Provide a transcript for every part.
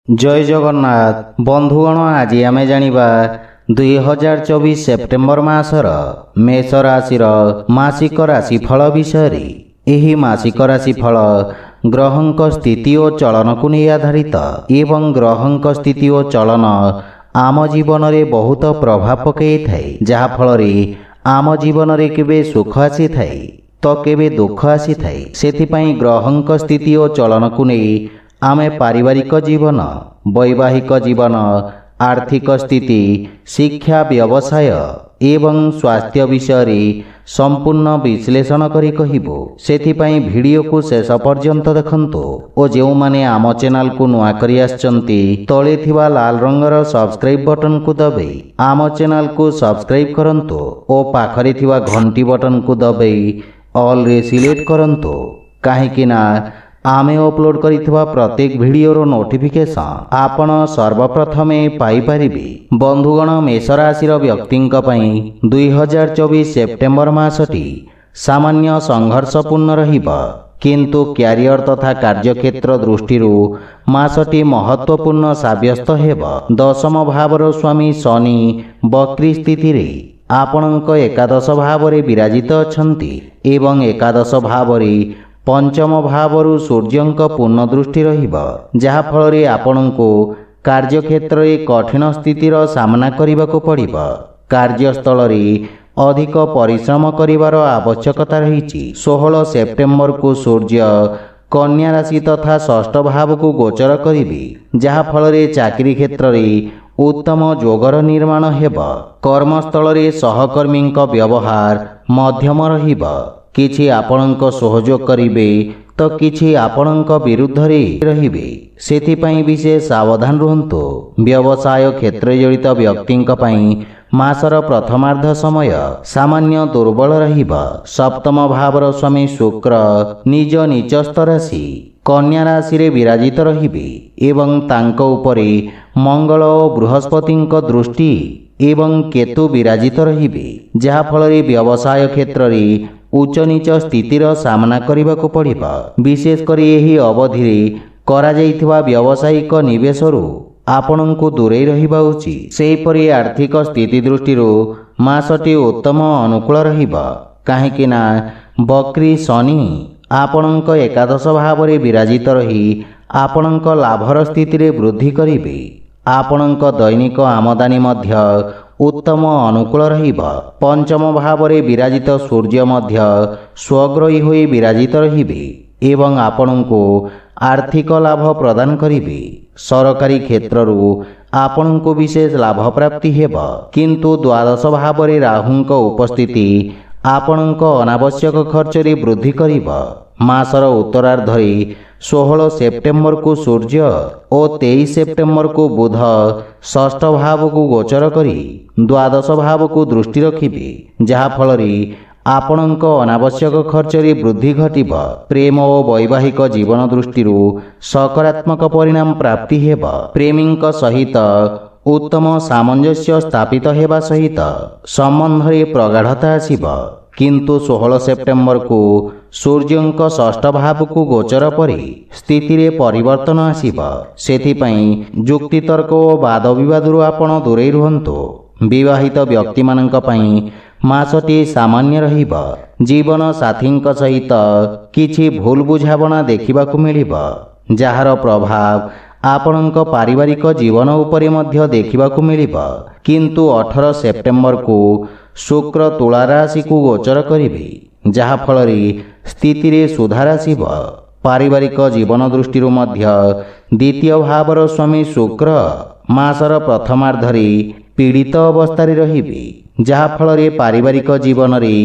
ଜୟ ଜଗନ୍ନାଥ ବନ୍ଧୁଗଣ, ଆଜି ଆମେ ଜାଣିବା 2024 ସେପ୍ଟେମ୍ବର ମାସର ମେଷ ରାଶିର ମାସିକ ରାଶିଫଳ ବିଷୟରେ। ଏହି ମାସିକ ରାଶିଫଳ ଗ୍ରହଙ୍କ ସ୍ଥିତି ଓ ଚଳନକୁ ନେଇ ଆଧାରିତ ଏବଂ ଗ୍ରହଙ୍କ ସ୍ଥିତି ଓ ଚଳନ ଆମ ଜୀବନରେ ବହୁତ ପ୍ରଭାବ ପକାଇଥାଏ, ଯାହାଫଳରେ ଆମ ଜୀବନରେ କେବେ ସୁଖ ଆସିଥାଏ ତ କେବେ ଦୁଃଖ ଆସିଥାଏ। ସେଥିପାଇଁ ଗ୍ରହଙ୍କ ସ୍ଥିତି ଓ ଚଳନକୁ ନେଇ ଆମେ ପାରିବାରିକ ଜୀବନ, ବୈବାହିକ ଜୀବନ, ଆର୍ଥିକ ସ୍ଥିତି, ଶିକ୍ଷା, ବ୍ୟବସାୟ ଏବଂ ସ୍ୱାସ୍ଥ୍ୟ ବିଷୟରେ ସମ୍ପୂର୍ଣ୍ଣ ବିଶ୍ଳେଷଣ କରି କହିବୁ। ସେଥିପାଇଁ ଭିଡ଼ିଓକୁ ଶେଷ ପର୍ଯ୍ୟନ୍ତ ଦେଖନ୍ତୁ ଓ ଯେଉଁମାନେ ଆମ ଚ୍ୟାନେଲକୁ ନୂଆ କରି ଆସିଛନ୍ତି, ତଳେ ଥିବା ଲାଲ ରଙ୍ଗର ସବସ୍କ୍ରାଇବ୍ ବଟନକୁ ଦବାଇ ଆମ ଚ୍ୟାନେଲକୁ ସବସ୍କ୍ରାଇବ୍ କରନ୍ତୁ ଓ ପାଖରେ ଥିବା ଘଣ୍ଟି ବଟନକୁ ଦବାଇ ଅଲ୍ରେ ସିଲେକ୍ଟ କରନ୍ତୁ, କାହିଁକି ନା ଆମେ ଅପଲୋଡ଼ କରିଥିବା ପ୍ରତ୍ୟେକ ଭିଡ଼ିଓର ନୋଟିଫିକେସନ୍ ଆପଣ ସର୍ବପ୍ରଥମେ ପାଇପାରିବେ। ବନ୍ଧୁଗଣ, ମେଷ ରାଶିର ବ୍ୟକ୍ତିଙ୍କ ପାଇଁ 2024 ସେପ୍ଟେମ୍ବର ମାସଟି ସାମାନ୍ୟ ସଂଘର୍ଷପୂର୍ଣ୍ଣ ରହିବ, କିନ୍ତୁ କ୍ୟାରିୟର ତଥା କାର୍ଯ୍ୟକ୍ଷେତ୍ର ଦୃଷ୍ଟିରୁ ମାସଟି ମହତ୍ତ୍ୱପୂର୍ଣ୍ଣ ସାବ୍ୟସ୍ତ ହେବ। ଦଶମ ଭାବର ସ୍ୱାମୀ ଶନି ବକ୍ରି ସ୍ଥିତିରେ ଆପଣଙ୍କ ଏକାଦଶ ଭାବରେ ବିରାଜିତ ଅଛନ୍ତି ଏବଂ ଏକାଦଶ ଭାବରେ ପଞ୍ଚମ ଭାବରୁ ସୂର୍ଯ୍ୟଙ୍କ ପୂର୍ଣ୍ଣ ଦୃଷ୍ଟି ରହିବ, ଯାହାଫଳରେ ଆପଣଙ୍କୁ କାର୍ଯ୍ୟକ୍ଷେତ୍ରରେ କଠିନ ସ୍ଥିତିର ସାମ୍ନା କରିବାକୁ ପଡ଼ିବ। କାର୍ଯ୍ୟସ୍ଥଳରେ ଅଧିକ ପରିଶ୍ରମ କରିବାର ଆବଶ୍ୟକତା ରହିଛି। 16 ସେପ୍ଟେମ୍ବରକୁ ସୂର୍ଯ୍ୟ କନ୍ୟା ରାଶି ତଥା ଷଷ୍ଠ ଭାବକୁ ଗୋଚର କରିବେ, ଯାହାଫଳରେ ଚାକିରି କ୍ଷେତ୍ରରେ ଉତ୍ତମ ଯୋଗର ନିର୍ମାଣ ହେବ। କର୍ମସ୍ଥଳରେ ସହକର୍ମୀଙ୍କ ବ୍ୟବହାର ମଧ୍ୟମ ରହିବ। କିଛି ଆପଣଙ୍କ ସହଯୋଗ କରିବେ ତ କିଛି ଆପଣଙ୍କ ବିରୁଦ୍ଧରେ ରହିବେ, ସେଥିପାଇଁ ବିଶେଷ ସାବଧାନ ରୁହନ୍ତୁ। ବ୍ୟବସାୟ କ୍ଷେତ୍ରରେ ଜଡ଼ିତ ବ୍ୟକ୍ତିଙ୍କ ପାଇଁ ମାସର ପ୍ରଥମାର୍ଦ୍ଧ ସମୟ ସାମାନ୍ୟ ଦୁର୍ବଳ ରହିବ। ସପ୍ତମ ଭାବର ସ୍ୱାମୀ ଶୁକ୍ର ନିଜ ନିଚସ୍ଥ ରାଶି କନ୍ୟା ରାଶିରେ ବିରାଜିତ ରହିବେ ଏବଂ ତାଙ୍କ ଉପରେ ମଙ୍ଗଳ ଓ ବୃହସ୍ପତିଙ୍କ ଦୃଷ୍ଟି ଏବଂ କେତୁ ବିରାଜିତ ରହିବେ, ଯାହାଫଳରେ ବ୍ୟବସାୟ କ୍ଷେତ୍ରରେ ଉଚ୍ଚ ନୀଚ ସ୍ଥିତିର ସାମ୍ନା କରିବାକୁ ପଡ଼ିବ। ବିଶେଷ କରି ଏହି ଅବଧିରେ କରାଯାଇଥିବା ବ୍ୟବସାୟିକ ନିବେଶରୁ ଆପଣଙ୍କୁ ଦୂରେଇ ରହିବା ଉଚିତ। ସେହିପରି ଆର୍ଥିକ ସ୍ଥିତି ଦୃଷ୍ଟିରୁ ମାସଟି ଉତ୍ତମ ଅନୁକୂଳ ରହିବ, କାହିଁକି ନା ବକ୍ରି ଶନି ଆପଣଙ୍କ ଏକାଦଶ ଭାବରେ ବିରାଜିତ ରହି ଆପଣଙ୍କ ଲାଭର ସ୍ଥିତିରେ ବୃଦ୍ଧି କରିବେ। ଆପଣଙ୍କ ଦୈନିକ ଆମଦାନୀ ମଧ୍ୟ ଉତ୍ତମ ଅନୁକୂଳ ରହିବ। ପଞ୍ଚମ ଭାବରେ ବିରାଜିତ ସୂର୍ଯ୍ୟ ମଧ୍ୟ ସ୍ୱଗ୍ରହୀ ହୋଇ ବିରାଜିତ ରହିବେ ଏବଂ ଆପଣଙ୍କୁ ଆର୍ଥିକ ଲାଭ ପ୍ରଦାନ କରିବେ। ସରକାରୀ କ୍ଷେତ୍ରରୁ ଆପଣଙ୍କୁ ବିଶେଷ ଲାଭ ପ୍ରାପ୍ତି ହେବ, କିନ୍ତୁ ଦ୍ୱାଦଶ ଭାବରେ ରାହୁଙ୍କ ଉପସ୍ଥିତି ଆପଣଙ୍କ ଅନାବଶ୍ୟକ ଖର୍ଚ୍ଚରେ ବୃଦ୍ଧି କରିବ। ମାସର ଉତ୍ତରାର୍ଦ୍ଧରେ 16 ସେପ୍ଟେମ୍ବରକୁ ସୂର୍ଯ୍ୟ ଓ 23 ସେପ୍ଟେମ୍ବରକୁ ବୁଧ ଷଷ୍ଠ ଭାବକୁ ଗୋଚର କରି ଦ୍ୱାଦଶ ଭାବକୁ ଦୃଷ୍ଟି ରଖିବେ, ଯାହାଫଳରେ ଆପଣଙ୍କ ଅନାବଶ୍ୟକ ଖର୍ଚ୍ଚରେ ବୃଦ୍ଧି ଘଟିବ। ପ୍ରେମ ଓ ବୈବାହିକ ଜୀବନ ଦୃଷ୍ଟିରୁ ସକାରାତ୍ମକ ପରିଣାମ ପ୍ରାପ୍ତି ହେବ। ପ୍ରେମୀଙ୍କ ସହିତ ଉତ୍ତମ ସାମଞ୍ଜସ୍ୟ ସ୍ଥାପିତ ହେବା ସହିତ ସମ୍ବନ୍ଧରେ ପ୍ରଗାଢ଼ତା ଆସିବ। କିନ୍ତୁ 16 ସେପ୍ଟେମ୍ବରକୁ ସୂର୍ଯ୍ୟଙ୍କ ଷଷ୍ଠ ଭାବକୁ ଗୋଚର ପରେ ସ୍ଥିତିରେ ପରିବର୍ତ୍ତନ ଆସିବ। ସେଥିପାଇଁ ଯୁକ୍ତିତର୍କ ଓ ବାଦ ବିବାଦରୁ ଆପଣ ଦୂରେଇ ରୁହନ୍ତୁ। ବିବାହିତ ବ୍ୟକ୍ତିମାନଙ୍କ ପାଇଁ ମାସଟି ସାମାନ୍ୟ ରହିବ। ଜୀବନ ସାଥୀଙ୍କ ସହିତ କିଛି ଭୁଲ ବୁଝାମଣା ଦେଖିବାକୁ ମିଳିବ, ଯାହାର ପ୍ରଭାବ ଆପଣଙ୍କ ପାରିବାରିକ ଜୀବନ ଉପରେ ମଧ୍ୟ ଦେଖିବାକୁ ମିଳିବ। କିନ୍ତୁ 18 ସେପ୍ଟେମ୍ବରକୁ ଶୁକ୍ର ତୁଳା ରାଶିକୁ ଗୋଚର କରିବେ, ଯାହାଫଳରେ ସ୍ଥିତିରେ ସୁଧାର ଆସିବ। ପାରିବାରିକ ଜୀବନ ଦୃଷ୍ଟିରୁ ମଧ୍ୟ ଦ୍ୱିତୀୟ ଭାବର ସ୍ୱାମୀ ଶୁକ୍ର ମାସର ପ୍ରଥମାର୍ଦ୍ଧରେ ପୀଡ଼ିତ ଅବସ୍ଥାରେ ରହିବେ, ଯାହାଫଳରେ ପାରିବାରିକ ଜୀବନରେ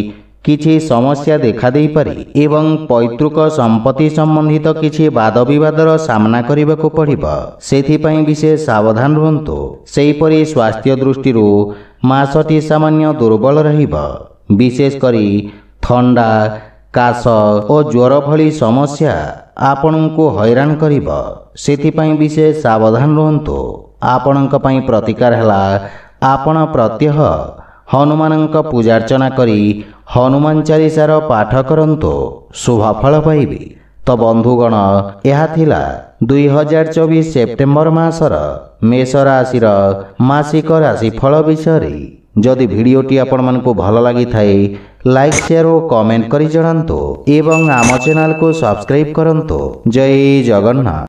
କିଛି ସମସ୍ୟା ଦେଖାଦେଇପାରେ ଏବଂ ପୈତୃକ ସମ୍ପତ୍ତି ସମ୍ବନ୍ଧିତ କିଛି ବାଦ ବିବାଦର ସାମ୍ନା କରିବାକୁ ପଡ଼ିବ। ସେଥିପାଇଁ ବିଶେଷ ସାବଧାନ ରୁହନ୍ତୁ। ସେହିପରି ସ୍ୱାସ୍ଥ୍ୟ ଦୃଷ୍ଟିରୁ ମାସଟି ସାମାନ୍ୟ ଦୁର୍ବଳ ରହିବ। ବିଶେଷ କରି ଥଣ୍ଡା, କାଶ ଓ ଜ୍ୱର ଭଳି ସମସ୍ୟା ଆପଣଙ୍କୁ ହଇରାଣ କରିବ, ସେଥିପାଇଁ ବିଶେଷ ସାବଧାନ ରୁହନ୍ତୁ। ଆପଣଙ୍କ ପାଇଁ ପ୍ରତିକାର ହେଲା, ଆପଣ ପ୍ରତ୍ୟହ ହନୁମାନଙ୍କ ପୂଜାର୍ଚ୍ଚନା କରି ହନୁମାନ ଚାଳିଶାର ପାଠ କରନ୍ତୁ, ଶୁଭ ଫଳ ପାଇବେ। ତ ବନ୍ଧୁଗଣ, ଏହା ଥିଲା 2024 ସେପ୍ଟେମ୍ବର ମାସର ମେଷ ରାଶିର ମାସିକ ରାଶିଫଳ ବିଷୟରେ। ଯଦି ଭିଡ଼ିଓଟି ଆପଣମାନଙ୍କୁ ଭଲ ଲାଗିଥାଏ, ଲାଇକ୍, ସେୟାର ଓ କମେଣ୍ଟ କରି ଜଣାନ୍ତୁ ଏବଂ ଆମ ଚ୍ୟାନେଲକୁ ସବସ୍କ୍ରାଇବ୍ କରନ୍ତୁ। ଜୟ ଜଗନ୍ନାଥ।